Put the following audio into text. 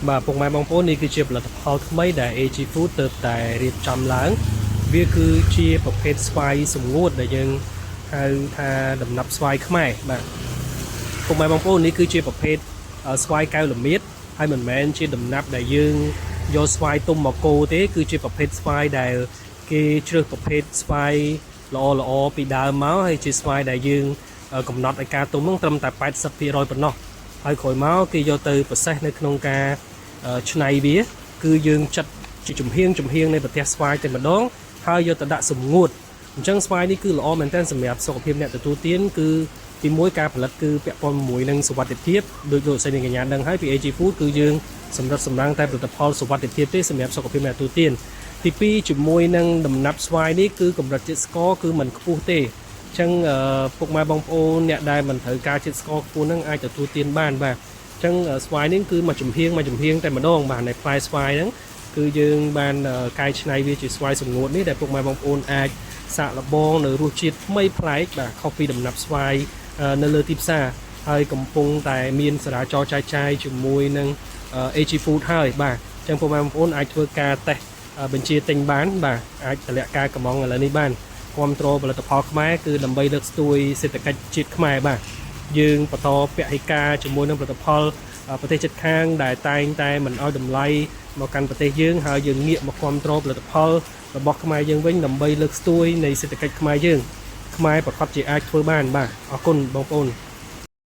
បាទពុកម៉ែបងប្អូននេះគឺជាផលិតផលថ្មីដែល AG Food ទើបតែរៀបចំឡើង វាគឺជាប្រភេទស្វាយសម្ងួតដែលយើងហៅថាដំណាប់ស្វាយខ្មែរបាទពុកម៉ែបងប្អូននេះគឺជាប្រភេទស្វាយកែវល្មៀតហើយមិនមែនជាដំណាប់ដែលយើងយកស្វាយទុំមកកូរទេគឺជាប្រភេទស្វាយដែលគេជ្រើសប្រភេទស្វាយល្អល្អពីដើមមកហើយជាស្វាយដែលយើងកំណត់ឲ្យការទុំហ្នឹងត្រឹមតែ80%ប៉ុណ្ណោះហើយក្រោយមកគេយកទៅប្រសេះនៅក្នុងការច្នៃវា គឺយើងចាត់ជាចំហៀងចំហៀងនៃប្រទេសស្វាយតែម្ដងហើយយកទៅដាក់សម្ងួតអញ្ចឹងស្វាយនេះគឺល្អមែនទែនសម្រាប់សុខភាពអ្នកទទួលទានគឺទីមួយការផលិតគឺពាក់ព័ន្ធមួយនឹងសុវត្ថិភាពដោយលោកស្រីនាងកញ្ញាដឹងហើយពី AG Food គឺយើងសម្រាប់សម្រាំងតែផលិតផលសុវត្ថិភាពទេសម្រាប់សុខភាពអ្នកទទួលទានទី2ជាមួយនឹងដំណាប់ស្វាយនេះគឺកម្រិតជាតិស្ករគឺមិនខ្ពស់ទេអញ្ចឹងពុកម៉ែបងប្អូនអ្នកដែលមិនត្រូវការជាតិស្ករខ្ពស់ហ្នឹងអាចទទួលទានបានបាទអញ្ចឹងស្វាយនេះគឺមួយចំហៀងមួយចំហៀងតែម្ដងបាទនៃផ្លែស្វាយហ្នឹងគឺយើងបានកែច្នៃវាជាស្វាយសម្ងួតនេះដែលពុកម៉ែបងប្អូនអាចសាកល្បងនៅរសជាតិថ្មីប្លែកបាទខុសពីដំណាប់ស្វាយនៅលើទីផ្សារហើយកំពុងតែមានសារាចរចែកចាយជាមួយនឹង AG Food ហើយបាទអញ្ចឹងពុកម៉ែបងប្អូនអាចធ្វើការតេស្តបញ្ជាទិញបានបាទអាចតម្លាក់ការកម្មង់ឥឡូវនេះបានគ្រប់គ្រងផលិតផលខ្មែរគឺដើម្បីលើកស្ទួយសេដ្ឋកិច្ចជាតិខ្មែរបាទយើងបន្តពហិការជាមួយនឹងផលិតផលប្រទេសជិតខាងដែលតែងតែមិនឲ្យតម្លៃមកកាន់ប្រទេសយើងហើយយើងងាកមកគ្រប់គ្រងផលិតផលរបស់ខ្មែរយើងវិញដើម្បីលើកស្ទួយនៃសេដ្ឋកិច្ចខ្មែរយើងខ្មែរប្រកាសជាអាចធ្វើបានបាទអរគុណបងប្អូន។